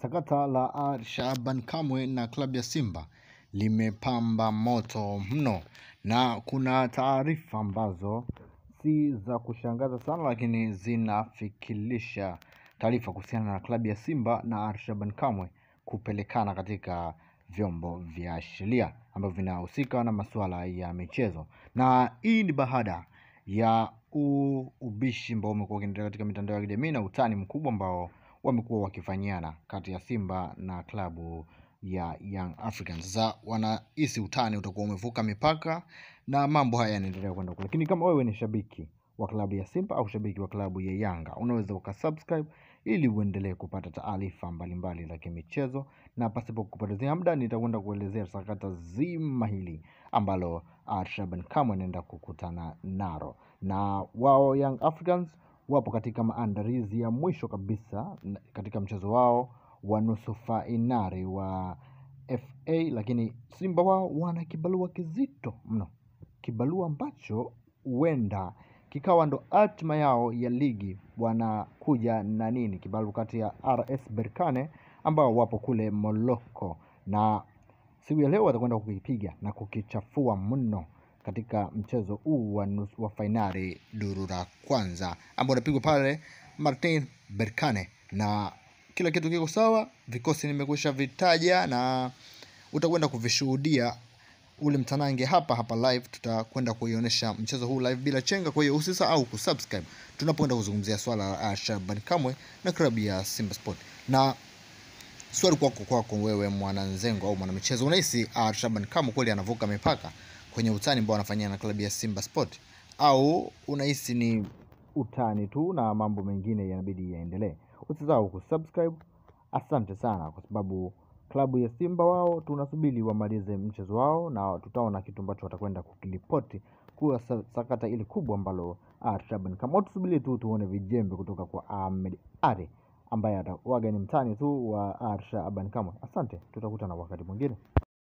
Sakata la Ally Shaban Kamwe na klabu ya Simba limepamba moto mno, na kuna taarifa ambazo si za kushangaza sana, lakini zinafikilisha taarifa kuhusiana na klabu ya Simba na Ally Shaban Kamwe kupelekana katika vyombo vya sheria ambavyo vinahusika na masuala ya michezo. Na hii ni baada ya ubishi ambao umekuwa ukiendelea katika mitandao ya kijamii na utani mkubwa ambao wamekuwa wakifanyiana kati ya Simba na klabu ya Young Africans. Sasa wanahisi utani utakuwa umevuka mipaka na mambo haya yanaendelea kwenda huko. Lakini kama wewe ni shabiki wa klabu ya Simba au shabiki wa klabu ya Yanga, unaweza ukasubscribe ili uendelee kupata taarifa mbalimbali za kimichezo. Na pasipo kupotezea muda, nitakwenda kuelezea sakata zima hili ambalo Ally Shaban Kamwe anaenda kukutana nalo. Na wao Young Africans wapo katika maandalizi ya mwisho kabisa katika mchezo wao wa nusu fainali wa FA, lakini Simba wao wana kibarua kizito mno, kibarua ambacho huenda kikawa ndo hatima yao ya ligi. Wanakuja na nini? Kibarua kati ya RS Berkane ambao wapo kule Morocco, na siku ya leo watakwenda kukipiga na kukichafua mno katika mchezo huu wa nusu wa fainali duru la kwanza ambao unapigwa pale Martin Berkane, na kila kitu kiko sawa, vikosi nimekwisha vitaja na utakwenda kuvishuhudia ule mtanange hapa hapa live. Tutakwenda kuionyesha mchezo huu live bila chenga. Kwa hiyo usisahau kusubscribe tunapoenda kuzungumzia swala la Shaban Kamwe na klabu ya Simba Sport. Na swali kwako wewe mwananzengo au mwanamichezo, unahisi Shaban Kamwe kweli anavuka mipaka kwenye utani ambao anafanyia na klabu ya Simba Sport, au unahisi ni utani tu na mambo mengine yanabidi yaendelee? Usisahau kusubscribe. Asante sana, kwa sababu klabu ya Simba wao tunasubiri wamalize mchezo wao na tutaona kitu ambacho watakwenda kukiripoti kuwa sakata ili kubwa ambalo Shaban Kamwe. Tusubiri tu tuone vijembe kutoka kwa Ahmed Ally ambaye atawaga ni mtani tu wa Shaban Kamwe. Asante, tutakutana wakati mwingine.